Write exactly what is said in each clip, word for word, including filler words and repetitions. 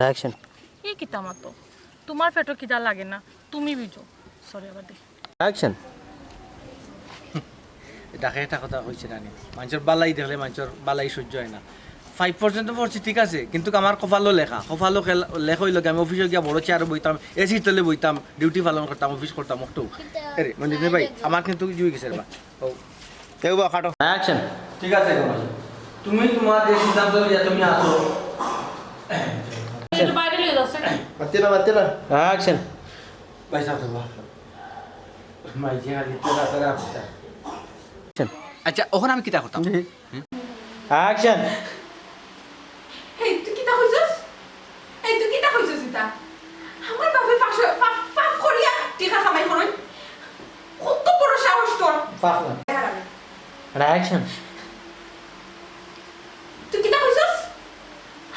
অ্যাকশন। ই কিতা মাতো? তুমার পেটো খিদা লাগে না, তুমি বুঝো। সরি, আবার দেখি। অ্যাকশন। দেখো, একটা কথা কইছি নানি, মানষর বালাই দেখলে মানষর বালাই সহ্য অয় না। ফাইভ পার্সেন্ট তো পড়ছি, ঠিক আছে, কিন্তু আমার কপালো লেখা, কপালো লেখা অইলো কি, আমি অফিসো গিয়া বড় চেয়ারো বইতাম, এসির তলে বইতাম, ডিউটি পালন করতাম, অফিস করতাম, অকটু। এরে মঞ্জিত ভাই, আমার কিন্তু জুই গেছে রে বা। ও। কেউ বা কাটো। অ্যাকশন। ঠিক আছে গো ভাই, তুমি তুমার যে সিদ্ধান্ত নিয়া তুমি আছো। একটু বাইরে লইয়া যাও, স্যার। মাতিও না, মাতিও না। অ্যাকশন। ভাই সাহেব, বাবা। মাই যে আগে তো রাতে রাখতা। আচ্ছা, অখন আমি কিতা করতাম? জি। অ্যাকশন। এই, তুই কিতা কইছস? এই, তুই কিতা কইছস ইতা? আমার বাপে পাপ, পাপ, পাপ করিয়া টেকা কামাই করইন। কত বড় সাহস তোর? পাপ না। হারামি। আর অ্যাকশন। তুই কিতা কইছস?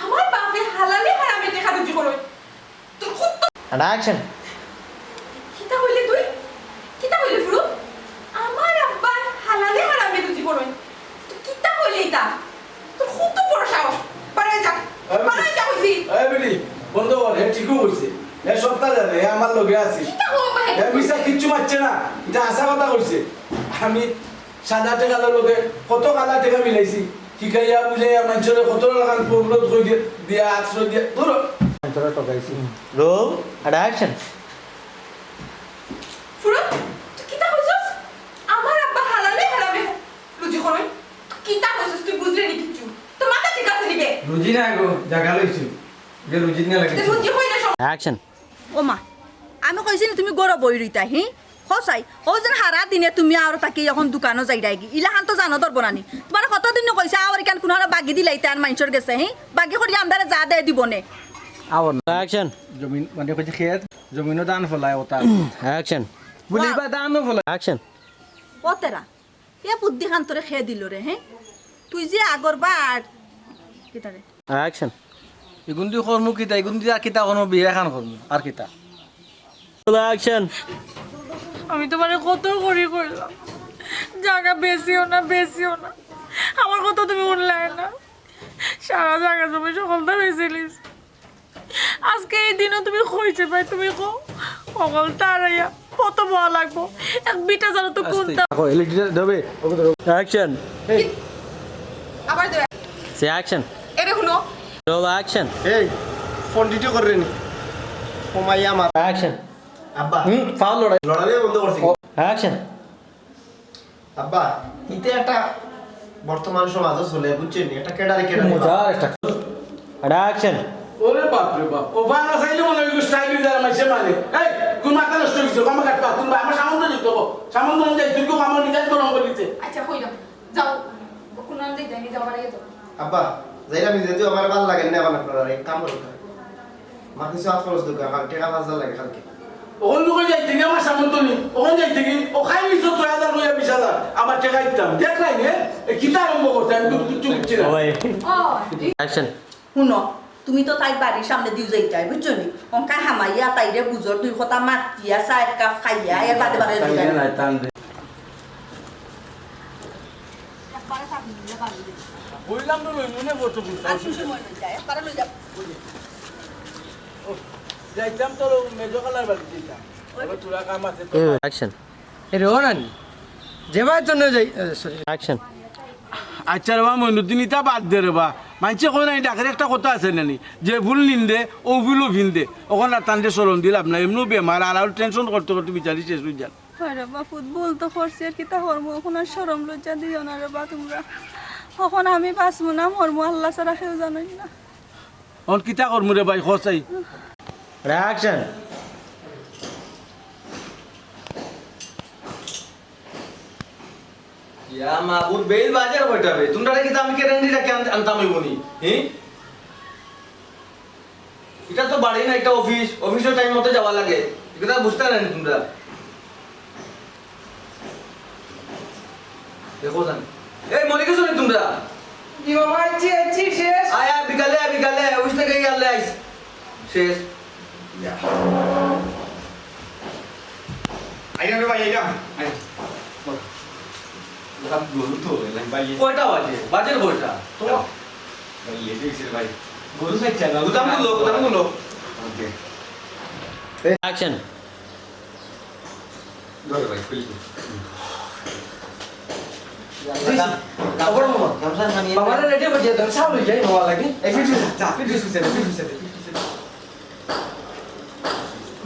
আমার বাপে হালালে হারামে টেকা রুজি করইন। তোর কত আর অ্যাকশন। কিতা কইলে তুই? কিতা কইলে ফুরু? আমার আব্বা হালালে হারামে রুজি করইন। তুই কিতা কইলে ইতা? তোর কত বড় সাহস? বারই যা। এই বারই যা কইছি। এই বেটি, বন্ধ কর, হে ঠিকউ কইছে। হে সবতা জানে, হে আমার লগে আছে। কিতা কও ভাই? হে মিছা কিচ্ছু মাতছে না, ইটা হাছা কথা কইছে। আমি সাদা টেকার লগে কত কালা টেকা মিলাইছি, শিখাইয়া বুঝাইয়া মানষরে কত লাখান পৌলত কই দিয়া, দিয়া আশ্রয় দিয়া, ধরো। মানষরে ঠকাইছি। রোল আর অ্যাকশন। ফুরু, তুই কিতা কইছস? আমার আব্বা হালালে হারামে রুজি করইন। তুই কিতা কইছস? তুই বুঝরে নি কিচ্ছু। তোর মাথা ঠিক আছে নি বে? রুজি না গো, জাগা লইছি। যে রুজি না লাগে। তুই রুজি কই না সব। অ্যাকশন। ও মা, আমি কইছি নি তুমি ঘরো বই রইতায়, হি? কও চাই, অউ যেন হারা দিনে তুমি আরো থাকি অখন দোকানো যাইরায়গি। ইলাখান তো জানো ধরবো না নি। তুমারে কতদিন নু কইছি, আওয়ার ইখান কুনু হারা বাগি দিলাইতায় আর মানষর গেছে, হি? বাগি করিয়া আমরারে যা দেয় দিবো নে। আওয়ার না। অ্যাকশন। জমিন, মানে কইছে খেত, জমিনও ধান ফলায় ওটা। অ্যাকশন। বুলিবা ধানও ফলায়। অ্যাকশন। ও তেরা, এ বুদ্ধিখান তোরে কে দিলো রে, হে? তুই যে আগর বার, কিতা রে? অ্যাকশন। ইগুন দি করমু কিতা, ইগুন দি আর কিতা করমু, বিয়া খান করমু, আর কিতা? অ্যাকশন। আমি তুমারে কত করি কইলাম, জাগা বেচিও না, বেচিও না, আমার কথা তুমি হুনলায় না। সারা জাগা জমি হকলতা বেচিলিছি। আজকে এই দিনও তুমি কইছে ভাই, তুমি কও, হকলতা হারাইয়া কত বওয়া লাগবো। এক বিটা জানো তো কোনটা। দেখো, এলইডি দেবে। অ্যাকশন। এই, আবার দেবে। সে অ্যাকশন। এরে হুনো। Roll action. এই, ফোন ডিটি করে নি। ও মাই আমার। অ্যাকশন। আব্বা। হুম, ফাউল লড়াই। লড়াই বন্ধ করছি। অ্যাকশন। আব্বা, ইতে একটা বর্তমান সমাজও চলে, বুঝছইন নি? একটা ক্যাডারে ক্যাডারে। মজার একটা। আর অ্যাকশন। ওরে বাপ রে বাপ, ও বাংলা চাইলে মনে হয় স্টাইল দিয়ে মাইসে মারে। এই, কোন মাথা নষ্ট হইছে? আমার কাছে বাথরুম বা আমার সামান তো দিতে হবো। সামান তো যাই, তুই কেউ আমার মিজাজ গরম করে দিতে। আচ্ছা, কই না? যাও, কোন আনতে যাইনি, যাও, বাড়ি যাও। আব্বা, যাইলাম, যেহেতু আমার ভালো লাগে না, এখন আপনারা এক কাম করুন। আমার কিছু হাত খরচ দরকার, কাল টাকা পাঁচ হাজার লাগে কালকে। ওখান তো কই যাইতে গিয়ে আমার সামান তো নি, ওখান যাইতে গিয়ে, ও খাই নিছো ছয় হাজার লইয়া বিশ হাজার, আমার টাকা দিতাম। দেখ নাই নে, এ কিতা আরম্ভ করতে, আমি তো কিচ্ছু বুঝছি না। ও, অ্যাকশন। হুনো, তুমি তো তাই বাড়ির সামনে দিও যাইতায়, বুঝছো নি? অনকা হামাইয়া তাইরে বুঝর দুই কথা মাতিয়া চা এক কাপ খাইয়া, এর বাদে বাদে যাইতায়। বললাম তো লইমু নে বলতো বলতো। আর কিছু মনে যায়, একবারে লই যা। ও, যাইতাম তোর মেজো খালার বাড়ি যাইতাম। ওই তোরা কাম আছে তো। অ্যাকশন। এ রে, ও নানি, যে ভাই তো নয় যাই, এ, সরি। অ্যাকশন। আচ্ছা রে বা মইনুদ্দিন, ইতা বাদ দে রে বা। মানষে কয় না, ডাকের একটা কথা আছে নানি, যে ফুল নিন্দে, ও ফুলও ফিন্দে। অখন আর তানরে শরম দি লাভ নাই, এমনেউ বেমার, আর আর টেনশন করতে করতে বিচারি শেষ হয়ে যান। হয় রে বা, ফুত ভুল তো করছি, আর কিতা করমু? অখন আর শরম লজ্জা দিও না রে বা তুমরা। অখন আমি বাঁচমু না মরমু, আল্লাহ ছাড়া কেউ জানইন না। অখন কিতা করমু রে ভাই, কও চাই। অ্যাকশন। ইয়া মাবুদ, বেইল বাজের কয়টা বে? তুমরারে কিতা আমি কে রেন্ডি রাখি আন-, আনতাম অইবো নি? হি? ইটা তো বাড়ি না, ইটা অফিস। অফিসর টাইম মতো যাওয়া লাগে। ইটা বুঝতায় নায় নি তুমরা? দেখো জান। এই, মরি গেছো নি তুমরা? জি বাবা, আইছি, আইছি, শেষ। আয়, আয়, বিকালে আয়, বিকালে আয়। অফিস থাকি আইলে আইস। শেষ। আইলাম রে ভাই, আইলাম। আয়। বল। ওটা গরু তো, এলাম ভাই। কয়টা বাজে? বাজের কয়টা? তো ভাই, লেট হইছে রে ভাই। গরু চাইছে না, গুদাম গুলো, গুদাম গুলো। ওকে। Action. ধরো ভাই, খুলি। খবর মামা। বাবারে রেডি করে দিয়ে দেন, চা লই যাই মামা লাগি। এই ফিট ফিট, চা, fit fit, fit fit, fit fit.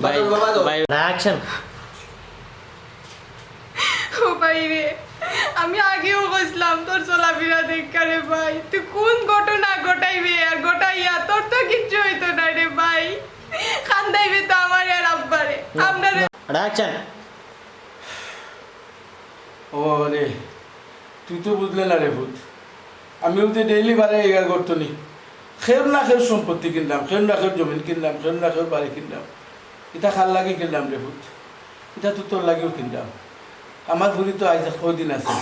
Bye. বাবা, বাবা, বাবা। Bye. Action. ও ভাই রে, আমি আগেও কইছিলাম তোর চলাফেরা দেখা রে ভাই, তুই কোন ঘটনা ঘটাইবে আর ঘটাইয়া তোর তো কিচ্ছু হইতো না রে ভাই। কান্দাইবে তো আমারে আর আব্বারে। আমরা রে And action. ও বাবা রে, তুই তো বুঝলে না রে পুত। আমিও তো ডেইলি বারে ইয়া করতো নি। কেউর না কেউর সম্পত্তি কিনলাম, কেউর না কেউর জমিন কিনলাম, কেউর না কেউর বাড়ি কিনলাম। ইটা কার লাগি কিনলাম রে পুত? ইটা তো তোর লাগিও কিনলাম। আমার ফুরি তো আইজ কয়দিন আছে,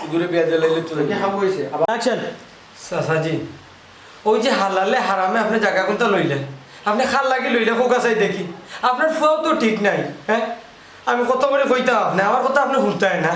ইগুরে বিয়া দিলাইলে তোর কি খাবো হইছে? আবার Action. চাচাজি, ওই যে হালালে হারামে আপনি জাগা কুন্তা লইলেন, আপনি কার লাগি লইলে খোকা চাই দেখি। আপনার ফুয়াও তো ঠিক নাই, হ্যাঁ? আমি কত করে কইতাম আপনি, আমার কথা আপনি শুনতায় না।